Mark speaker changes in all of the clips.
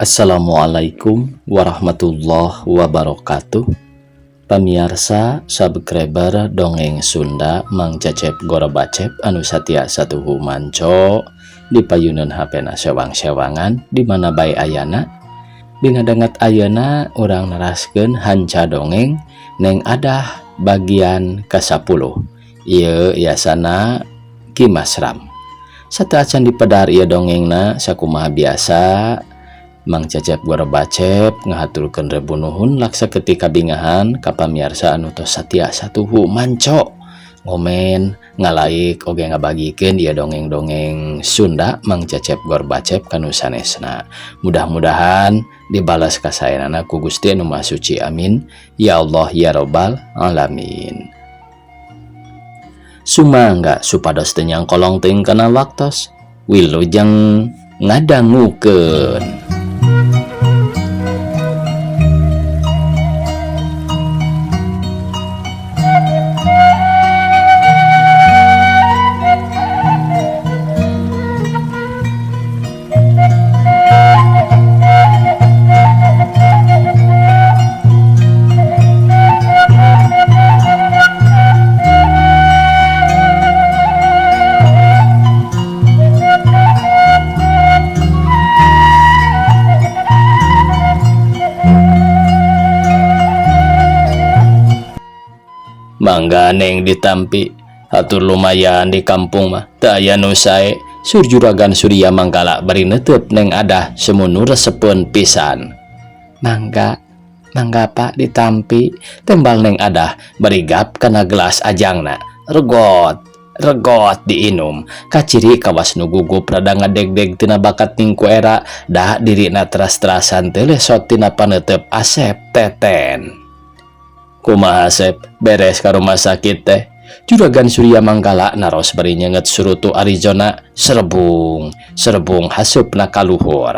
Speaker 1: Assalamualaikum warahmatullahi wabarakatuh. Pamiarsa subscriber Dongeng Sunda Mang Cecep Gorobacep anu satia satuhu manco di payunan HP na sewang-sewangan di mana bae ayana. Dina danget ayeuna urang neraskeun hanca dongeng Neng Adah bagian ke-10. Ieu yasana Ki Masram. Sateuacan dipedar ieu dongengna, sakumaha biasa Mang Cecep Gorobacep ngahaturkeun rebu nuhun laksa ketika bingahan ka pamiarsa anu tos satia satuhu manco ngomen, ngalaik, oge ngabagikeun ieu dongeng-dongeng Sunda Mang Cecep Gorbacep kanu sanesna. Mudah-mudahan dibalas kasaenana ku Gusti Anu Maha Suci, amin ya Allah ya Robbal alamin. Sumangga supados teu nyangkolong teuing kana waktos. Wilujeng ngadangukeun. Mangga Neng ditampi, hatur lumayan di kampung mah teu aya nu sae. Sur Juragan Surya Manggala bari neuteub Neng Adah semunu resepeun pisan. Mangga, mangga Pak ditampi, tembal Neng Adah bari gap kana gelas ajangna. Regot, regot diinum. Kaciri kawas nu gugup rada ngadegdeg tina bakat ningku era dah dirina teras-terasan teu lesot tina paneuteub Asep Teten. Kumaha Asep, beres ka rumah sakit teh? Juragan Surya Manggala naros bari nyenget surutu Arizona serebung, serebung hasupna ka luhur.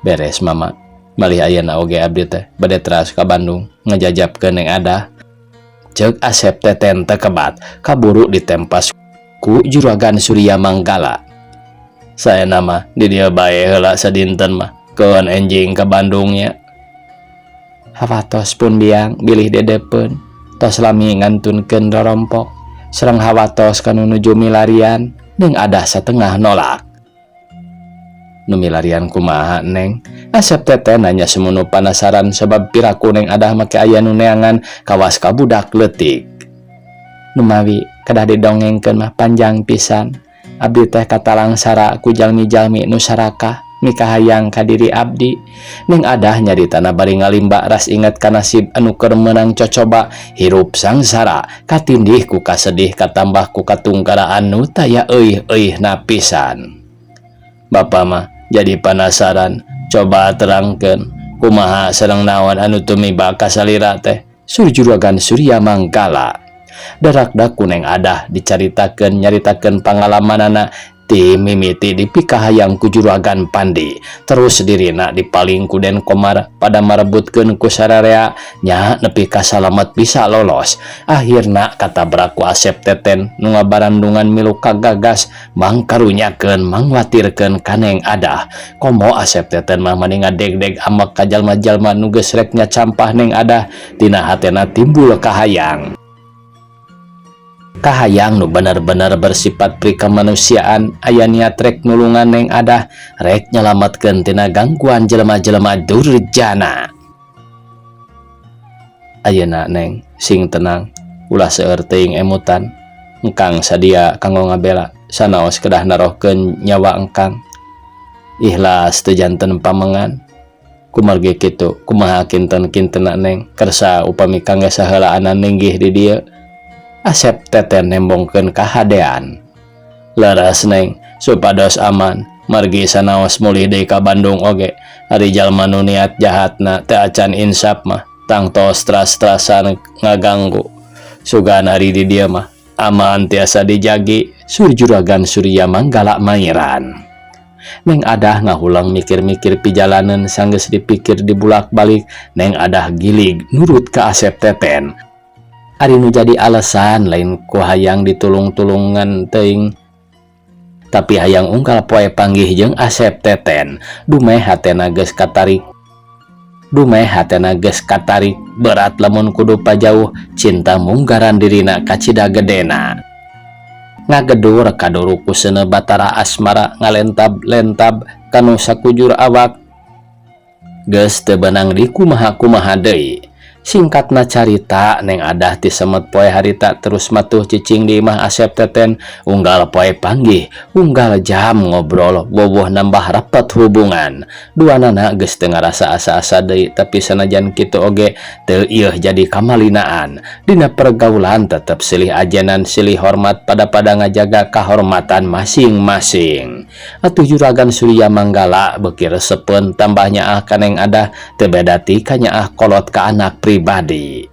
Speaker 1: Beres mama, malih ayeuna oge abdi teh bade teras ka Bandung ngajajapkeun Neng Adah. Ceuk Asep Teten teu kebat, kaburu ditempas ku Juragan Surya Manggala. Saena mah di dieu bae heula sadinten mah, keun enjing ka Bandungnya. Hawatos pun biang bilih dedepeun, tos lami ngantunkeun rorompok, sareng hawatos kanu nuju milarian, Neng Adah satengah nolak. Nu milarian kumaha Neng? Asep Teten nanya semunu panasaran sebab piraku Neng Adah make aya nu neangan kawas ka budak leutik. Numawi kedah didongengkeun mah panjang pisan. Abdi teh katalangsara ku jalmi-jalmi nu sarakah mikahayang ka diri abdi. Neng Adah nyaritana bari ngalimba ras inget ka nasib anu keur meunang cocoba hirup sangsara katindih ku kasedih katambah ku katungkaraan nu taya euih-euihna pisan. Bapa mah jadi panasaran, coba terangkeun kumaha sareng naon anu tumiba ka salira teh. Sur Juragan Surya Manggala. Darakdak ku Neng Adah dicaritakeun nyaritakeun pangalamanana ti mimiti dipikahayang ku Juragan Pandi, terus dirina dipaling ku Den Komar pada marebutkeun ku sararea nya nepi ka salamet bisa lolos. Akhirna katabrak ku Asep Teten nu ngabarandungan milu kagagas mangkarunyakeun mangwatirkeun ka Neng Adah. Komo Asep Teten mah mani ngadegdeg amek ka jalma-jalma nu geus rek nyacampah Neng Adah, tina hatena timbul kahayang. Kahayang nu bener-bener bersifat prikemanusiaan, aya niat rek nulungan Neng Adah, rek nyelametkeun tina gangguan jelema-jelema durjana. Ayeuna Neng sing tenang, ulah seueur teuing emutan. Engkang sadia kanggo ngabela, sanaos kedah narohkeun nyawa engkang. Ikhlas teu janten pamengan. Kumargi kitu, kumaha kinten-kintena Neng, kersa upami kangge saheulaana ninggih di dieu. Asep Teten nembongkeun kahadean. Leres Neng, supados aman, margi sanaos mulih deui ka Bandung oge. Ari jalma nu niat jahatna teu acan insaf mah, tangtos teras-terasan ngaganggu. Sugan ari di dieu mah aman tiasa dijagi, sur Juragan Surya Manggala mairan. Neng Adah ngahulang mikir-mikir pijalanan sanggeus dipikir dibulak-balik, Neng Adah gilig nurut ka Asep Teten. Ari nu jadi alasan lain ku hayang ditulung-tulungan teuing, Tapi hayang unggal poe panggih jeung Asep Teten, dumeh hatena geus katarik. Dumeh hatena geus katarik berat lamun kudu pajauh cinta munggaran dirina kacida gedena. Ngagedur kaduru ku seuneu Batara Asmara ngalentab-lentab kanu sakujur awak geus teu beunang dikumaha-kumaha deui. Singkatna carita, Neng Adah ti semet poe harita terus matuh cicing di imah Asep Teten. Unggal poe panggih, unggal jam ngobrol, wowoh nambah rapat hubungan duanana. Geus teu ngarasa asa-asa deui, tapi sanajan kitu oge teu ieuh jadi kamalinaan. Dina pergaulan tetep silih ajenan, silih hormat, pada-pada ngajaga kahormatan masing-masing. Atuh Juragan Surya Manggala beuki resepeun tambah nyaah ka Neng Adah, teu beda ti kanyaah kolot ka anak pribadi.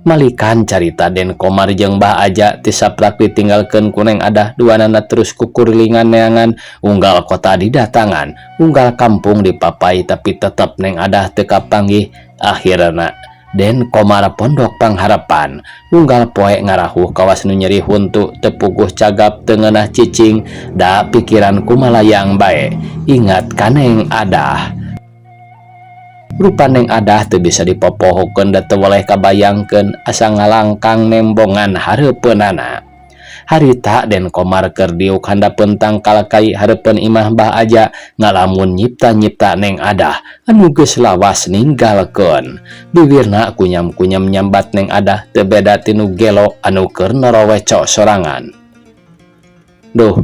Speaker 1: Malikan carita Den Komar jeung Bah Aja. Ti saprak ditinggalkeun ku Neng Adah, duanana terus kukurilingan neangan. Unggal kota didatangan, unggal kampung dipapai, tapi tetep Neng Adah teu kapanggih. Akhirna Den Komar pondok pangharapan. Unggal poe ngarahuh kawas nu nyeri huntu, teu puguh cagap, teu ngeunah cicing, da pikiran kumalayang bae ingat ka Neng Adah. Rupa Neng Adah teu bisa dipopohokeun da teu weleh kabayangkeun, asa ngalangkang nembongan hareupeunana. Harita Den Komar keur diuk handapeun tangkal kai hareupeun imah Bah Aja, ngalamun nyipta-nyipta Neng Adah anu geus lawas ninggalkeun. Bibirna kunyam-kunyam nyambat Neng Adah, teu beda tinu gelo anu keur noroweco sorangan. "Duh,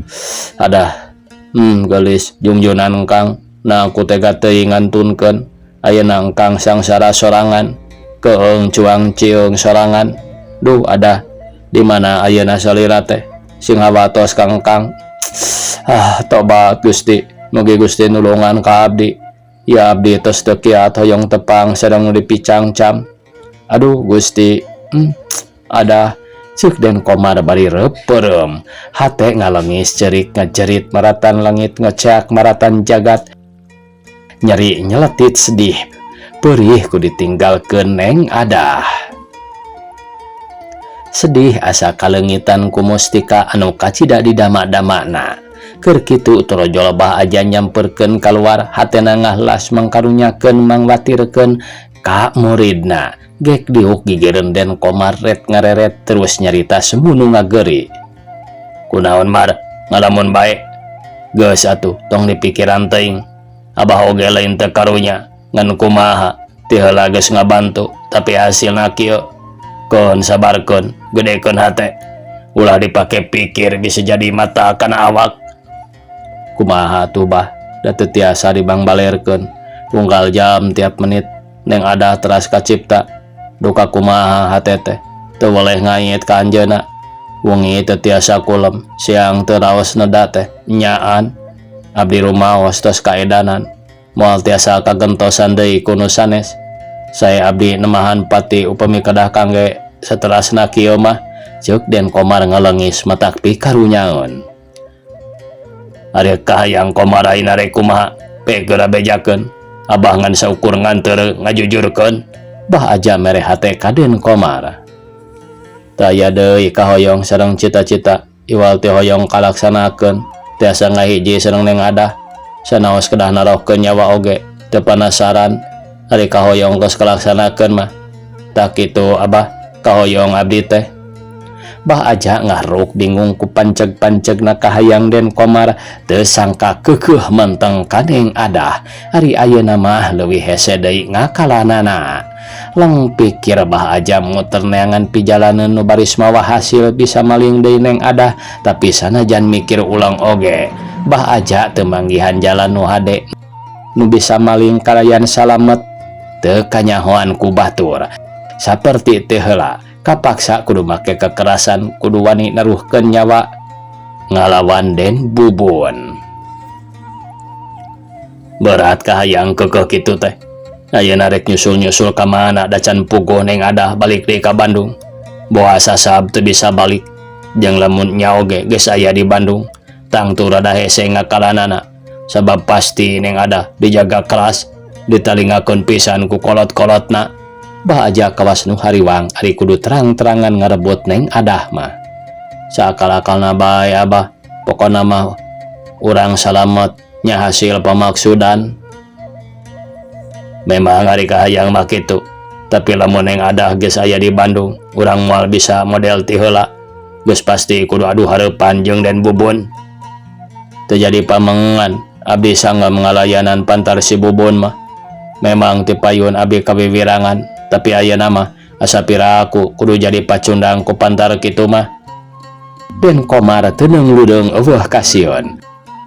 Speaker 1: Adah, geulis jungjunan Kang, nah aku tega teuing ngantunkeun. Ayeuna Engkang sangsara sorangan, keung cuang ciung sorangan. Duh, Adah, di mana ayeuna salira teh? Sing hawatos ka Engkang. Ah, tobat Gusti, mugi Gusti nulungan ka abdi. Ya, abdi tos teu kiat hoyong tepang sareng nu dipicangcam. Aduh Gusti, Adah," ceuk Den Komar bari reupeurem. Hate ngalengis cerik ngajerit maratan langit, ngeceak maratan jagat, nyeri nyeletit sedih perih ku ditinggalkeun Neng Adah. Sedih asa kaleungitan ku mustika anu kacida didama-damana. Keur kitu torojol Bah Aja nyamperkeun kaluar, hatena ngahlas mangkarunyakeun mangwatirkeun ka muridna. Gek diuk gigireun Den Komar ret ngareret terus nyarita semunu ngageri. "Kunaon, Mar, ngalamun bae? Geus atuh, tong dipikiran teuing. Abah oge lain teu karunya, ngan kumaha, ti heula geus ngabantu tapi hasilna kieu. Keun, sabarkeun, gedekeun hate, ulah dipake pikir, bisa jadi mata kana awak." "Kumaha tuh, Bah, da teu tiasa dibangbalerkeun. Unggal jam, tiap menit Neng Adah teras kacipta. Duka kumaha, hate teh teu weleh ngait ka anjeunna. Wengi teu tiasa kulem, siang teu raos neda teh nyaan. Abdi rumaos tos kaedanan, moal tiasa kagentosan deui ku nu sanes. Sae abdi nemahan pati upami kedah kangge saterasna kieu mah," ceuk Den Komar ngalengis matak pikarunyaeun. "Ari kahayang Komar ayeuna rek kumaha? Pe geura bejakeun. Abah ngan saukur nganteur ngajujurkeun," Bah Aja mere hate ka Den Komar. "Teu aya deui kahoyong sareng cita-cita iwal ti hoyong kalaksanakeun tiasa ngahiji sareng Neng Adah. Sanaos kedah narohkeun nyawa oge teu panasaran, ari kahoyong geus kalaksanakeun mah. Tah kitu, Abah, kahoyong abdi teh." Bah Aja ngahruk bingung ku panceg-pancegna kahayang Den Komar. Teu sangka keukeuh menteng ka Neng Adah, ari ayeuna mah leuwih hese deui ngakalanana. Leng pikir Bah Aja muter neangan pijalaneun nu baris mawa hasil bisa maling deui Neng Adah, tapi sanajan mikir ulang oge Bah Aja teu manggihan jalan nu hade nu bisa maling kalayan salamet. Teu kanyahoan ku batur saperti teu heula, kapaksa kudu make kekerasan, kudu wani naruhkeun nyawa ngalawan Den Bubun. Berat kahayang keukeuh kitu teh. Ayeuna rek nyusul-nyusul ka mana, da can puguh Neng Adah balik deui ka Bandung. Boa sasab teu bisa balik, jeung lamun nya oge geus aya di Bandung, tangtu rada hese ngakalanana, sabab pasti Neng Adah dijaga keras, ditalingakeun pisan ku kolot-kolotna." Bah Aja kawas nu hariwang ari kudu terang-terangan ngarebut Neng Adah mah. "Saakal-akalna bae, Abah. Pokona mah urang salamet nya hasil pamaksudan. Memang ari kahayang mah kitu, tapi lamun Neng Adah geus aya di Bandung, urang moal bisa model ti heula. Geus pasti kudu adu hareupan jeung Den Bubun. Teu jadi pamengan, abdi sanggem ngalayanan pantar si Bubun mah. Memang ti payun abdi kawiwirangan, tapi ayeuna mah asa piraku kudu jadi pacundang ku pantar kitu mah. Den Komar teu ludeung euweuh kasieun.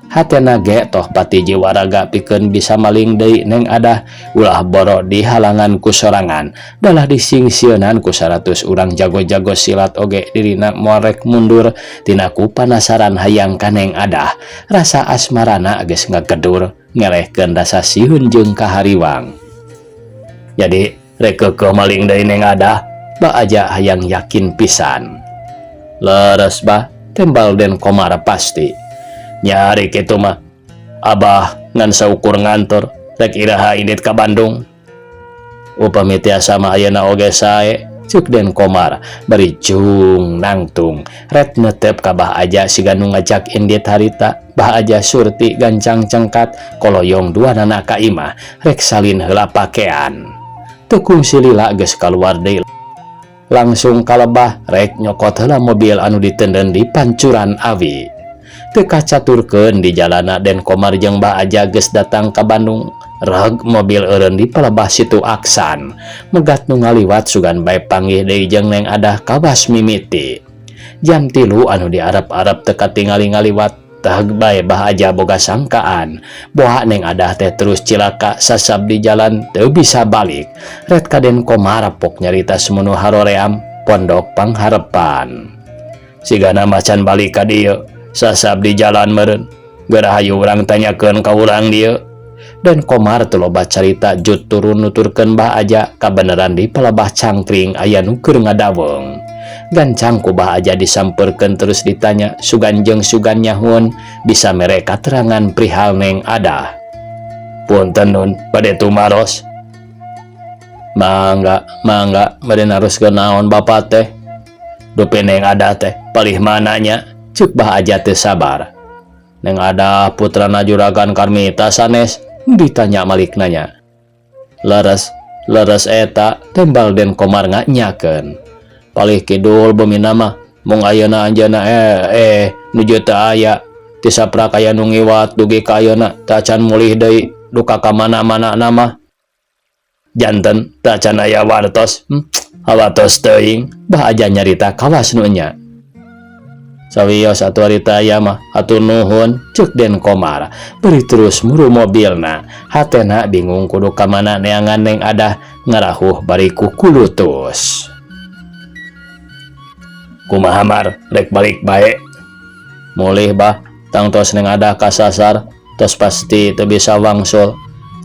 Speaker 1: Hatena ge toh pati jiwa raga pikeun bisa maling deui Neng Adah, ulah boro dihalangan ku sorangan, dalah disingsieunan ku 100 urang jago-jago silat oge dirina moal rek mundur tina ku panasaran hayang ka Neng Adah. Rasa asmarana geus ngagedur ngelehkeun rasa sieun jeung kahariwang. Jadi rek keukeuh maling deui Neng Adah, Bah Aja hayang yakin pisan. Leres, Bah, tembal Den Komar pasti. Nya ari kitu mah Abah ngan saukur ngantor, rek iraha indit ka Bandung? Upami tiasa mah ayeuna oge sae, ceuk Den Komar bari jung nangtung ret netep ka Bah Aja siga nu ngajak indit harita. Bah Aja surti gancang cengkat koloyong duanana ka imah rek salin heula pakean. Teu kungsi lila geus kaluar deui, langsung ka lebah rek nyokot heula mobil anu ditenden di pancuran awi. Teu kacaturkeun di jalana Den Komar jeung Bah Aja geus datang ka Bandung. Reg mobil eureun di palebah Situ Aksan. Megat nu ngaliwat sugan bae panggih deui jeung Neng Adah kawas mimiti. Jam 3 anu diarep-arep teu katingali ngaliwat. Tah bae Bah Aja boga sangkaan boha Neng Adah teh terus cilaka sasab di jalan teu bisa balik. Ret ka Den Komar pok nyarita semunu haroream pondok pangharepan. Sigana macan balik ka dieu, sasab di jalan meureun. Geura hayu urang tanyakeun ka urang dieu. Den Komar teu loba carita jut turun nuturkeun Bah Aja kabeneran di palebah Cangkring aya nu keur ngadaweung. Gancang ku Bah Aja disampeurkeun terus ditanya, sugan jeung sugan nyahueun bisa mere katerangan perihal Neng Adah. Punten, Nun, bade tumaros. Mangga, mangga, bade naroskeun naon bapak teh? Dupi Neng Adah teh palih mana nya? Ceuk Bah Aja teu sabar. Neng Adah putrana Juragan Karmita sanes? Ditanya malik nanya. Leres, leres eta, tembal Den Komar nyakeun. Palih kidul bumi mah, mung ayeuna anjeunna nuju teu aya. Ti saprak aya nu ngiwat dugi ka ayeuna teu acan mulih deui, duka ka mana-mana mah. Janten teu acan aya wartos, hawatos teuing, Bah Aja nyarita kawas nu nya. Sawios atuh ari teu aya mah, hatur nuhun, ceuk Den Komar. Bari terus muru mobilna, hatena bingung kudu ka mana neangan Neng Adah, ngarahuh bari kukulutus. Kumaha, Mar, rek balik bae? Mulih, Bah, tangtos Neng Adah kasasar, tos pasti teu bisa wangsul.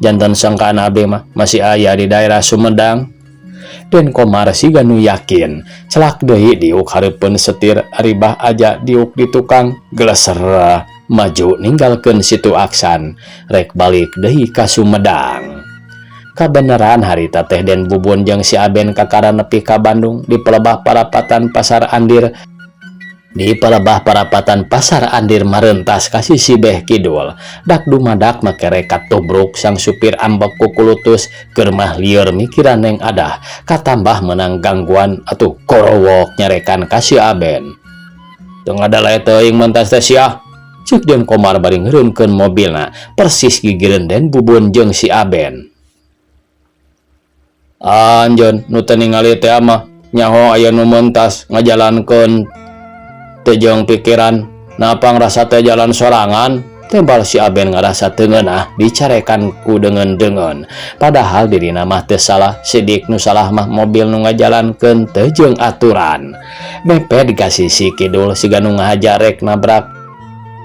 Speaker 1: Janten sangkaan abdi mah masih aya di daerah Sumedang. Den Komar siga nu yakin, celak deui diuk hareupeun setir, ari Bah Aja diuk di tukang, geleser maju ninggalkeun Situ Aksan, rek balik deui ka Sumedang. Kabeneran harita teh Den Bubun jeung si Aben kakara nepi ka Bandung di pelebah parapatan Pasar Andir. Di palebah parapatan Pasar Andir marentas ka sisi beh kidul. Dak dumadak make rekat tubruk sang supir ambek kukulutus, keur mah lieur mikiran Neng Adah, katambah menang gangguan atuh korowok nyarekan ka si Aben. Teu ngadalae teuing mentas teh sia. Ceuk Den Komar bari ngeureunkeun mobilna persis gigireun Den Bubun jeung si Aben. Anjeun nu teu ningali teh mah nyaho aya nu mentas ngajalankeun teu jeung pikiran, napang rasa teh jalan sorangan, tembal si Aben ngarasa teu ngeunah dicarekan ku deungeun-deungeun. Padahal dirina mah teu salah, sidik nu salah mah mobil nu ngajalankeun teu jeung aturan. Mepet ka sisi kidul siga nu ngahaja rek nabrak.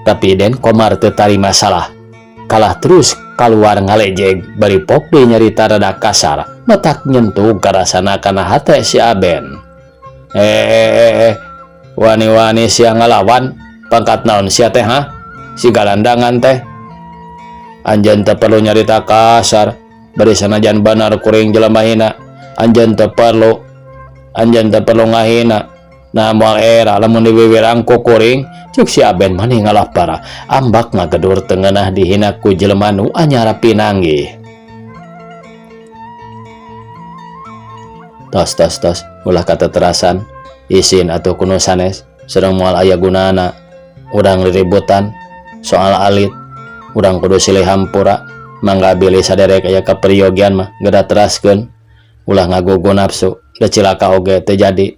Speaker 1: Tapi Den Komar teu tarima salah. Kalah terus kaluar ngalejeg bari pok deui nyarita rada kasar, matak nyentuh karasana kana hate si Aben. Eh, eh, eh, eh. Wani-wani sia ngalawan, pangkat naon sia teh, ha? Si galandangan teh. Anjeun teu perlu nyarita kasar, bari sanajan banar kuring jelema hina. Anjeun teu perlu ngahina. Nah moal era lamun diwiwirang ku kuring, cek si Aben mani ngalapar ambak ngagedur teu ngeunah dihina ku jelema nu anyar pinanggih. Tos tos tos ulah kateterasan isin atuh ku nu sanes sareng moal aya gunana urang riributan soal alit urang kudu silih hampura mangga bilih saderek aya kaperyogian mah geura teraskeun ulah ngagugu nafsu da cilaka oge teu jadi.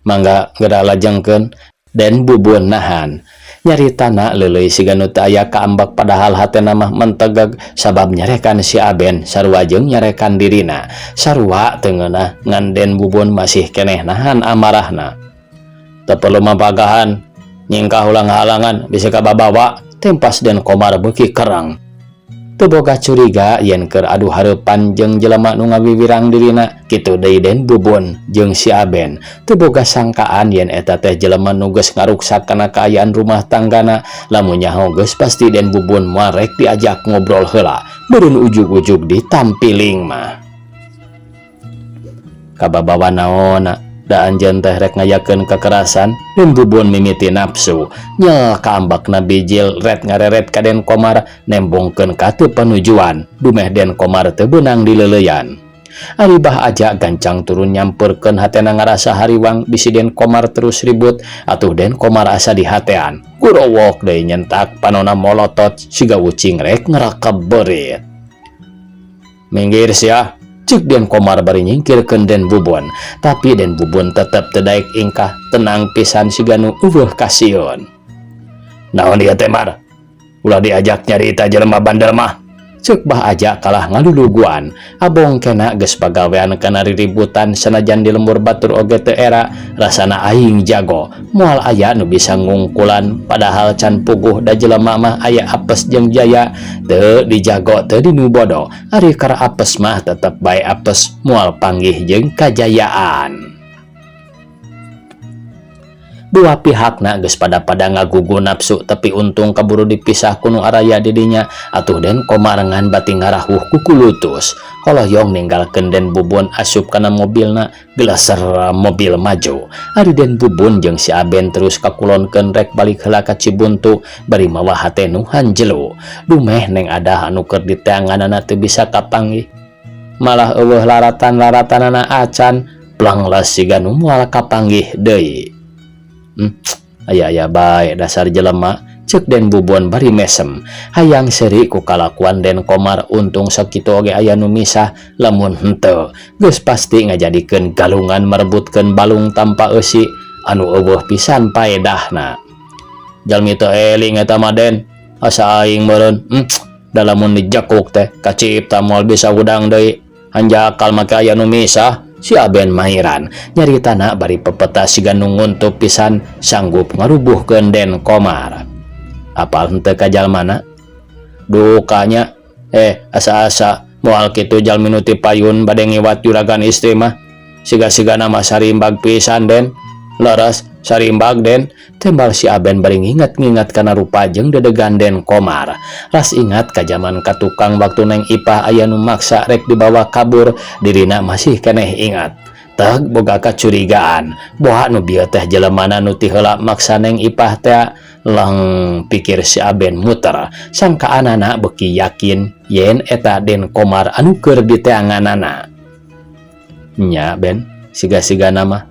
Speaker 1: Mangga geura lajengkeun Den Bubun nahan. Nyaritana leuleuy siga nu teu aya kaambek padahal hatena mah mentegeg sabab nyarekan si Aben sarua jeung nyarekan dirina. Sarua teu ngeunah ngan Den Bubun masih keneh nahan amarahna. Teu perlu mapagahan, nyingkah ulah ngahalangan bisi kababawa, tempas Den Komar beuki kereng. Teu boga curiga yen keur adu hareupan jeung jelema nu ngawiwirang dirina, kitu deui Den Bubun jeung si Aben. Teu boga sangkaan yen eta teh jelema nu geus ngaruksak kana kaayaan rumah tanggana, lamun nyaho geus pasti Den Bubun moal rek diajak ngobrol heula, meureun ujug-ujug ditampiling mah. Kababawa naonna, da anjeun teh rek ngayakeun kekerasan, Den Bubun mimiti nafsu. Nyel kaambakna bijil ret ngareret ka Den Komar nembongkeun ka teu panujuan, dumeh Den Komar teu beunang dileuleyan. Ari Bah Aja gancang turun nyampeurkeun hatena ngarasa hariwang bisi Den Komar terus ribut, atuh Den Komar asa dihatean. Gurowok deui nyentak panona molotot siga ucing rek ngerakeb beurit. Minggir sia, cek Den Komar bari nyingkirkeun Den Bubun. Tapi Den Bubun tetep teu daek ingkah, tenang pisan siga nu eueuh kasieun. Naon ieu teh Mar? Ulah diajak nyarita jelema bandel mah. Cek Bah Aja kalah ngaluluguan. Abong kena geus pagawean kana riributan sanajan di lembur batur oge teu era, rasana aing jago. Moal aya nu bisa ngungkulan padahal can puguh da jelema mah aya apes jeung jaya, teu dijago teu dinu bodo. Ari keur apes mah tetep bae apes, moal panggih jeung kajayaan. Dua pihakna geus pada-pada ngagugu nafsu tapi untung kaburu dipisah ku nu araya di dinya atuh Den Komar ngan bati ngarahuh kukulutus. Holoyong ninggalkeun Den Bubun asup kana mobilna geleser mobil maju. Ari Den Bubun jeung si Aben terus kakulonkeun rek balik heula ka Cibuntu bari mawa hate nu hanjelu. Dumeh neng adah anu keur diteanganana teu bisa kapanggih. Malah eueuh laratan-laratanana acan plangles siga nu moal kapanggih deui. Aya-aya bae dasar jelema, cek Den Bubun bari mesem. Hayang seuri ku kalakuan Den Komar untung sakitu oge aya nu misah, lamun henteu geus pasti ngajadikeun galungan merebutkeun balung tanpa eusi anu eueuh pisan paedahna. Jalmi teu eling eta mah Den, asa aing meureun. Da lamun dijekuk teh kacipta moal bisa hudang deui. Hanjakal make aya nu misah. Si Aben Mairan nyaritana bari pepeta siga nu nguntup pisan sanggup ngarubuhkeun Den Komar. Apal henteu ka jalmana? Dukanya asa-asa moal kitu jalmi nu ti payun bade ngiwat juragan istri mah. Siga-sigana mah sarimbag pisan Den. Leres sarimbag Den, tembal si Aben bari nginget-nginget kana rupa jeung dedegan Den Komar. Ras ingat ka jaman ka tukang waktu Neng Ipah aya nu maksa rek dibawa kabur, dirina masih keneh ingat. Teg boga kacurigaan, boha nu bieu teh jelemana nu ti heula maksa Neng Ipah teh. Leng pikir si Aben muter, sangkaanana beuki yakin yen eta Den Komar anu keur diteanganana. Nya Ben, siga-sigana mah.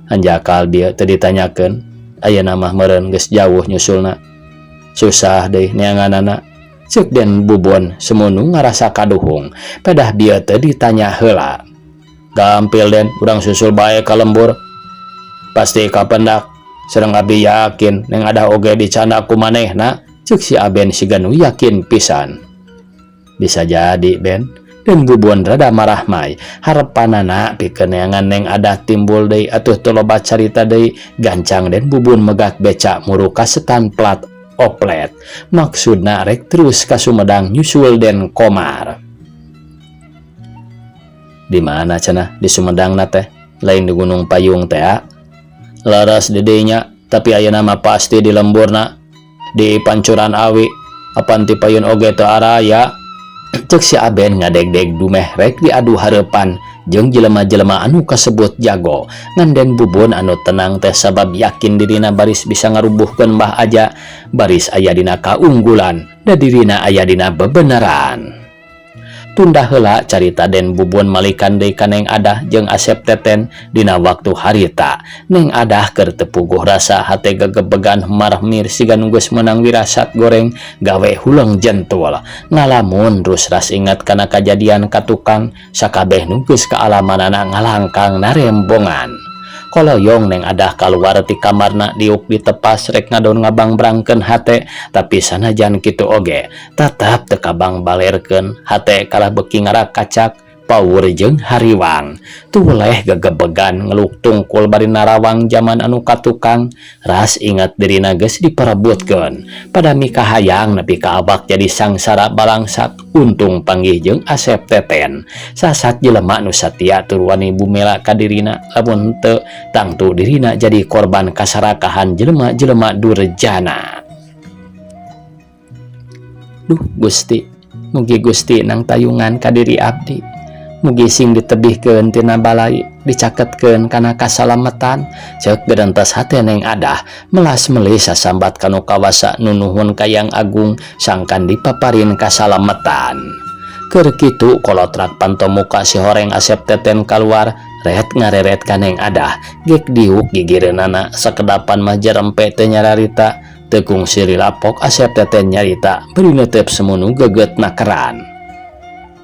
Speaker 1: Hanjakal bieu teu ditanyakeun, ayeuna mah meureun geus jauh nyusulna. Susah deui neanganana. Ceuk Den Bubun semunu ngarasa kaduhung, pedah bieu teu ditanya heula. Gampil Den, urang susul bae ka lembur. Pasti kapendak, sareng abdi yakin neng ada oge dicanda ku manehna, ceuk si Aben siga nu yakin pisan. Bisa jadi Ben. Den Bubun rada marah mai, harepanana pikeun neangan neng adah timbul deui atuh teu loba carita deui, gancang Den Bubun megat beca muru ka setan plat oplet. Maksudna rek terus ka Sumedang nyusul Den Komar. Di mana cenah di Sumedang na teh? Lain di Gunung Payung teh a? Leres di dinya, tapi ayeuna mah pasti di lemburna, di pancuran awi, apan ti payun oge teu araya. Cek si Aben ngadegdeg dumeh rek diadu hareupan Jeung jelema-jelema anu kasebut jago. Ngan Den Bubun anu tenang teh sabab yakin dirina baris bisa ngarubuhkeun Mbah Aja, baris aya dina kaunggulan da dirina aya dina bebeneran. Tunda heula carita Den Bubun, malikan deui ka Neng Adah jeung Asep Teten dina waktu harita. Neng Adah keur teu puguh rasa, hate gegebegan marmir siga nu geus meunang wirasat goreng gawe huleng jentul. Ngalamun terus ras ingat kana kajadian ka tukang, sakabeh nu geus kaalamanana ngalangkang narembongan. Koloyong Neng Adah kaluar ti kamarna, diuk ditepas rek ngadon ngabangbrangkeun hate, tapi sanajan kitu oge tetap teu kabang balerkeun hate, kalah beuki ngarakacak paur jeung hariwang. Tuleh gegebegan ngeluk tungkul bari narawang jaman anu katukang, ras ingat dirina geus diperebutkeun pada mikahayang nepi ka awak jadi sangsara balangsak. Untung panggih jeung Asep Teten, sasat jelema nu satia tur wani bumela ka dirina, lamun teu tangtu dirina jadi korban kasarakahan jelema-jelema durjana. Duh Gusti, mugi Gusti nangtayungan ka diri abdi, mugi sing ditebihkeun tina balai, dicaketkeun kana kasalametan, ceuk gerentas hate Neng Adah, melas melis sasambat kanu kawasa, nunuhun ka Yang Agung sangkan dipaparin kasalametan. Keur kitu kolotrak panto muka si horeng Asep Teten kaluar, ret ngareret ka Neng Adah, gek diuk gigireunana, sakedapan mah jarempe teu nyararita. Teu kungsi lapok Asep Teten nyarita bari neuteup semu nu geget nakeran.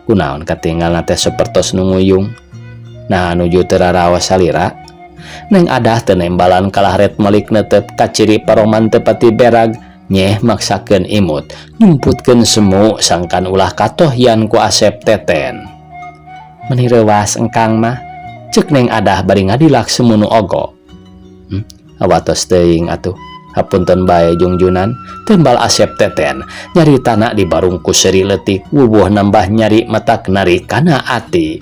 Speaker 1: Kunaon katinggalna teh sapertos nu nguyung? Nah, nuju teu raraos salira? Neng Adah teu nembalan, kalah ret malik neuteup, kaciri paroman teu pati berag. Nyeh maksakeun imut, nyumputkeun semu sangkan ulah katohyan ku Asep Teten. "Meni reuwas engkang mah," ceuk Neng Adah bari ngadilak semu nu ogo. Awatos teuing atuh, hapunten bae jungjunan," tembal Asep Teten. Nyaritana dibarung ku seuri leutik, wubuh nambah nyari matak nari kana ati.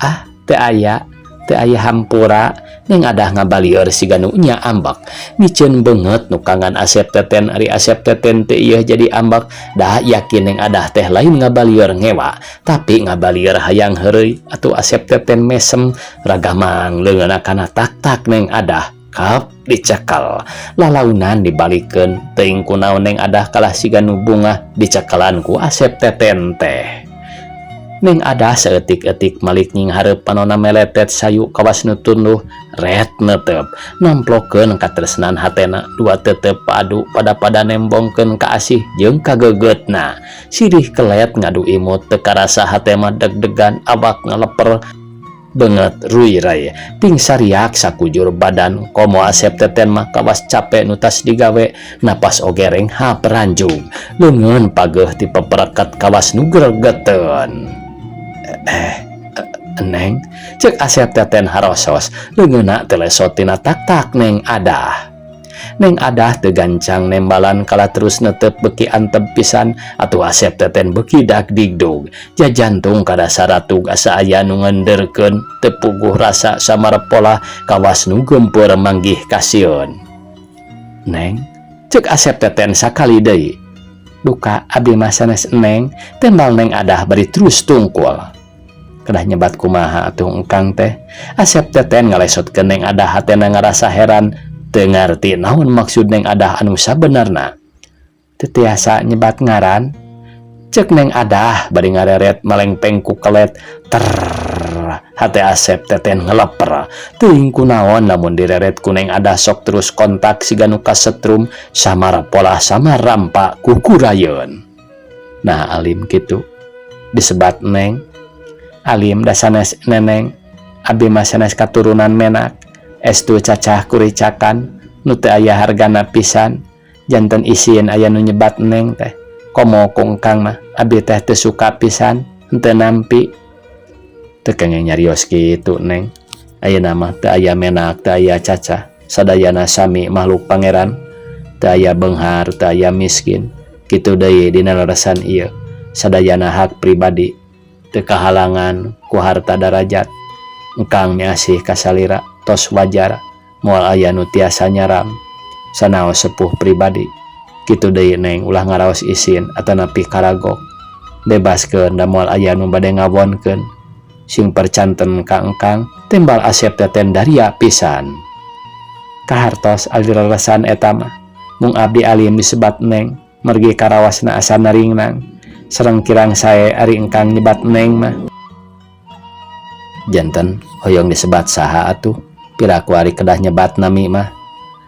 Speaker 1: "Ah, teu aya, teu aya hampura," Neng Adah ngabalieur siga nu nya ambek. Miceun beungeut nu kangan Asep Teten, ari Asep Teten teh ieu jadi ambek. Dah yakin Neng Adah teh lain ngabalieur ngewa, tapi ngabalieur hayang heureuy. Atuh Asep Teten mesem ragamang leungeunna kana tak-tak Neng Adah. Kap dicekal, lalaunan dibalikeun. Teuing kunaon Neng Adah kalah siga nu bungah dicekalan ku Asep Teten teh. Neng Adah saeutik-eutik malik nyinghareup, panona meletet sayu kawas nu tunduh, ret neuteup namplokeun katresnan hatena dua tetep padu pada-pada nembongkeun kaasih jeung kagegetna. Sirih kelet ngadu imut, teu karasa hate mah deg-degan, awak ngaleper, beungeut ruiray ting sariak sakujur badan. Komo Asep Teten mah kawas cape nu tas digawe, napas oge renghap ranjug, leungeun pageuh ti peperekat kawas nu gregeteun. "Eh, Neng," ceuk Asep Teten harosos, leungeunna teu lesot tina tak-tak Neng Adah. Neng Adah teu gancang nembalan, kalah terus netep beki antep pisan. Atuh Asep Teten beki dagdigdug, jajantung kada saratug asa aya nu ngenderkeun, teu puguh rasa samarepolah kawas nu geumpeur manggih kasieun. "Neng," ceuk Asep Teten sakali deui. "Duka, abdi mah sanes Neng," tembal Neng Adah bari terus tungkul. "Kedah nyebat kumaha atuh engkang teh?" Asep Teten ngalesotkeun Neng Adah, hatena ngarasa heran, teu ngarti naon maksud Neng Adah anu sabenerna. "Teu tiasa nyebat ngaran," ceuk Neng Adah bari ngareret malengpeng ku kelet. Ter hate Asep Teten ngeleper. Teuing kunaon lamun direret ku Neng Adah sok terus kontak siga nu kasetrum, samar polah samar rampa kukurayeun. "Nah, alim kitu disebat Neng?" "Alim da sanes Neneng, abdi mah sanes katurunan menak, estu cacah kuricakan nu teu aya hargana pisan, janten isin aya nu nyebat Neng teh. Komo ku engkang mah abdi teh teu suka pisan, henteu nampi." "Teu kenging nyarios kitu, Neng. Ayeuna mah teu aya menak, teu aya cacah, sadayana sami makhluk Pangeran, teu aya beunghar, teu aya miskin. Kitu deui dina leresan ieu, sadayana hak pribadi, teu kahalangan ku harta darajat. Engkang miasih ka salira tos wajar, moal aya nu tiasa nyaram sanaos sepuh pribadi. Kitu deui, Neng, ulah ngaraos isin atanapi karagok, bebaskeun da moal aya nu bade ngawonkeun." Sing percanten ka engkang, tembal Asep Teten daria pisan. Kahartos ari lelesan eta mah. Mung abdi alim disebat neng, mergi karawasna asa naringnang. Sareng kirang sae ari engkang nyebat neng mah. Janten hoyong disebat saha atuh? Piraku ari kedah nyebat nami mah.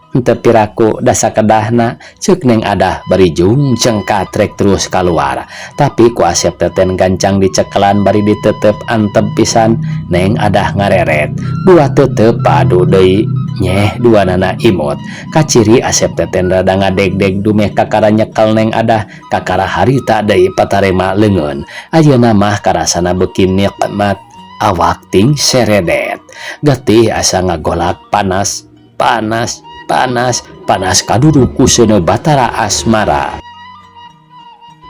Speaker 1: Henteu piraku da sakedahna, ceuk Neng Adah bari jungceng katrek terus kaluar. Tapi ku Asep Teten gancang dicekelan bari ditetep antep pisan. Neng Adah ngareret. Dua tetep padu deui nyeh dua nana imut. Kaciri Asep Teten rada ngadegdeg dumeh kakara nyekel Neng Adah kakara harita deui patarema leungeun. Ayeuna mah karasana beuki nikmat. Awak ting seredet. Getih asa ngagolak panas, panas, panas, panas kaduduk ku seuneu Batara Asmara.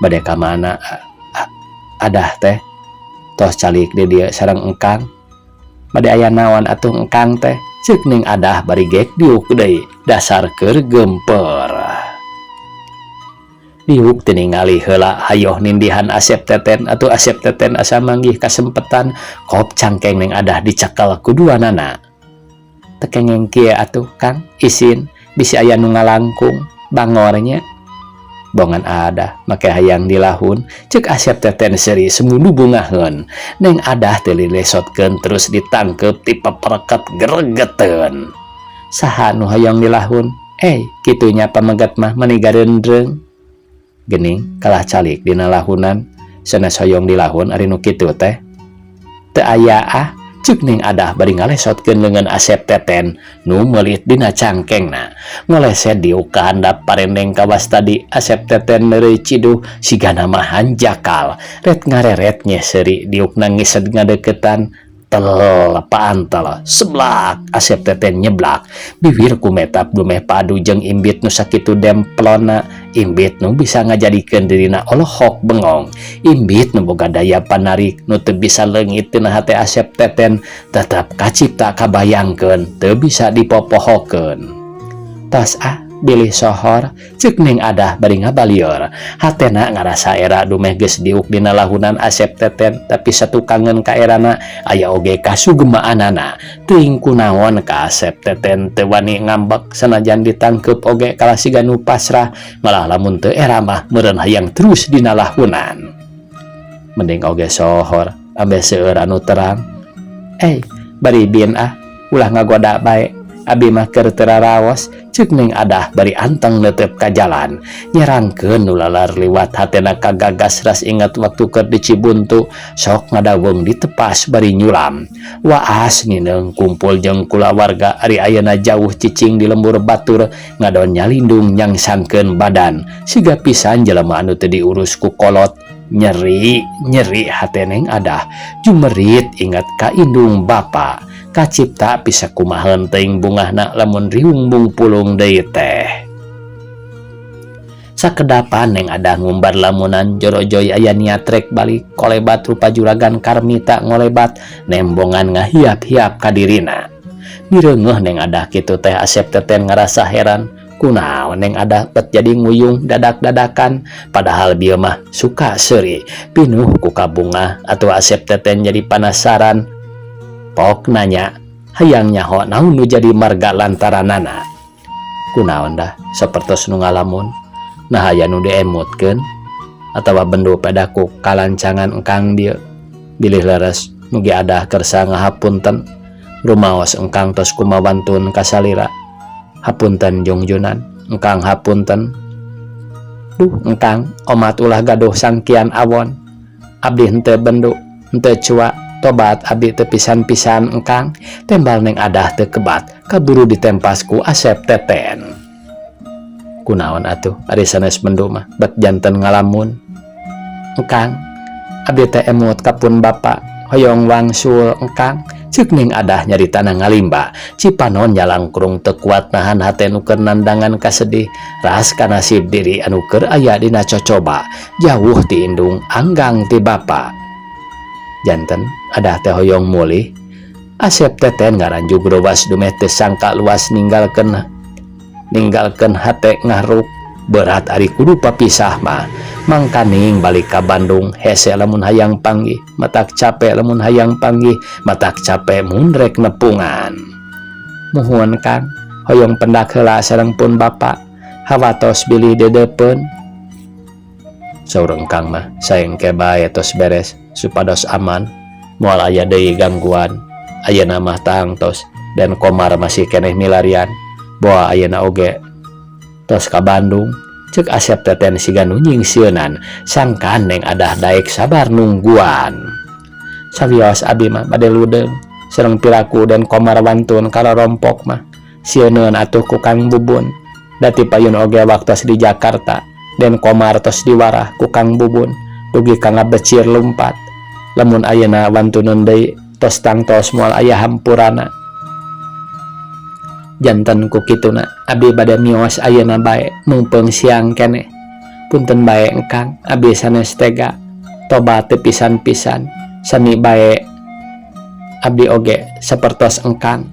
Speaker 1: Bade ka mana Adah teh? Tos calik di dieu sareng engkang. Bade aya naon atuh engkang teh? Ceuk Neng Adah bari gek diuk deui dasar keur gemper. Diuk teu ningali heula hayoh nindihan Asep Teten atuh Asep Teten asa manggih kasempetan kop cangkeng Neng Adah dicekel ku duanana. Teu kengeng kieu atuh Kang, isin bisi aya nu ngalangkung bangor nya. Bongan Adah make hayang dilahun, ceuk Asep Teten seuri semundu bungaheun. Neng Adah teu dilesotkeun terus ditangkep tipeperket gregeteun. Saha nu hayang dilahun? Kitu nya pamegat mah meni gareundreung. Gening kalah calik dina lahunan, sanes hoyong dilahun ari nu kitu teh. Teu aya ah, ceuk Neng Adah bari ngalesotkeun leungeun Asep Teten nu meulit dina cangkengna. Ngoleset diuk ka handap parendeng kawas tadi. Asep Teten neureuy ciduh sigana mah hanjakal. Ret ngareret nyeh seuri diukna ngised ngadeukeutan. Tel paantel seblak Asep Teten nyeblak biwir kumetap dumeh padu jeung imbit nu sakitu demplona, imbit nu bisa ngajadikeun dirina olohok bengong, imbit nu boga daya panarik nu teu bisa leungit tina hate Asep Teten, tetep kacipta kabayangkeun teu bisa dipopohokeun. Tas ah, bilih sohor, ceuk Neng Adah bari ngabalieur. Hatena ngarasa era dumeh geus diuk dina lahunan Asep Teten, tapi satukangeun ka erana aya oge kasugemaanana. Teuing kunaon ka Asep Teten teu wani ngambek sanajan ditangkeup oge kalah siga nu pasrah, malah lamun teu era mah meureun hayang terus dina lahunan. Mending oge sohor ambeh seueur anu terang. Bari bin ah, ulah ngagoda bae, abi mah keur teu raraos, ceuk Neng Adah bari anteng neuteup ka jalan nyerangkeun nu lalar liwat. Hatena kagagas ras inget waktu keur di Cibuntu sok ngadaweng ditepas bari nyulam, waas nineung kumpul jeung kulawarga. Ari ayeuna jauh cicing di lembur batur ngadon nyalindung nyangsangkeun badan siga pisan jelema anu teu diurus ku kolot. Nyeri nyeri hate Neng Adah jumerit ingat ka indung bapa. Kacipta bisa kumaheun teuing bungahna lamun riung mungpulung deui teh. Sakedapan Neng Adah ngumbar lamunan jorojoy aya niat rek balik, kolebat rupa Juragan Karmita ngolebat nembongan ngahiap-hiap ka dirina. Mireungeuh Neng Adah kitu teh, Asep Teten ngarasa heran kunaon Neng Adah bet jadi nguyung dadak-dadakan, padahal bieu mah suka seuri pinuh ku kabungah. Atau Asep Teten jadi panasaran pok nanya hayang nyaho naon nu jadi marga lantaranana. Kunaon dah sapertos nu ngalamun? Nah, aya nu diemutkeun atawa bendu pedaku kalancangan engkang dieu? Bilih leres, mugi Adah kersa ngahapunten rumaos engkang tos kumawantun kasalira. Hapunten jungjunan engkang, hapunten. Duh engkang, omat ulah gaduh sangkian awon. Abdi henteu bendu, henteu cua, tobat abdi teu pisan-pisan engkang, tembal Neng Adah teu kebat kaburu ditempas ku Asep Teten. Kunaon atuh ari sanes bendu mah bet janten ngalamun? Engkang, abdi teh emut ka pun bapa, hoyong wangsul engkang, ceuk Neng Adah nyaritana ngalimba. Cipanon nyalangkrung teu kuat nahan hate nu keur nandangan kasedih ras ka nasib diri anu keur aya dina cocoba jauh ti indung, anggang ti bapa. Janten Adah teh hoyong mulih? Asep Teten ngaranjug rowas dumeh teu sangka luas ninggalkeun ninggalkeun hate ngahruk. Berat ari kudu papisah mah. Mangkaning balik ka Bandung hese lamun hayang panggih, matak capek lamun hayang panggih, matak capek mun rek nepungan. Muhun Kang, hoyong pendak heula sareng pun bapa, hawatos bilih dedeupeun. Saur engkang mah saengke bae tos beres supados aman, moal aya deui gangguan. Ayeuna mah tangtos Den Komar masih keneh milarian, boa ayeuna oge tos ka Bandung. Cek Asep Teten siga nu nyingsieunan sangkan Neng Adah daek sabar nungguan. Sawios abi mah bade ludeung sareng piraku Den Komar wantun karorompok mah sieuneun atuh ku Kang Bubun. Da ti payun oge waktos di Jakarta Den Komar tos diwarah ku Kang Bubun dugi ka ngabecir lumpat. Lamun ayeuna wantuneun deui tos tangtos moal aya hampurana. Janten ku kituna abi bade mios ayeuna bae mungpeung siang keneh. Punten bae engkang, abi sanes tega. Tobat teu pisan-pisan, sami bae abdi oge sapertos engkang.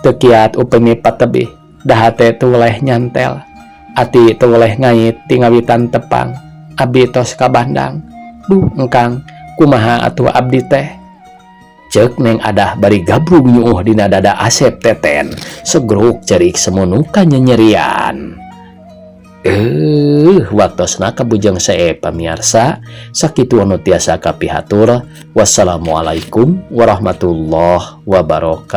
Speaker 1: Teu kiat upami patebih, da hate teu weleh nyantel, ati teu weleh ngait ti ngawitan tepang. Abi tos kabandang. Duh engkang, kumaha atuh abdi teh? Cek Neng Adah bari gabrug nyuuh dina dada Asep Teten, segruk cerik semunu kanyanyerian. Waktosna kabujeng sae pamiarsa, sakitu anu tiasa kapihatur. Wassalamualaikum warahmatullahi wabarakatuh.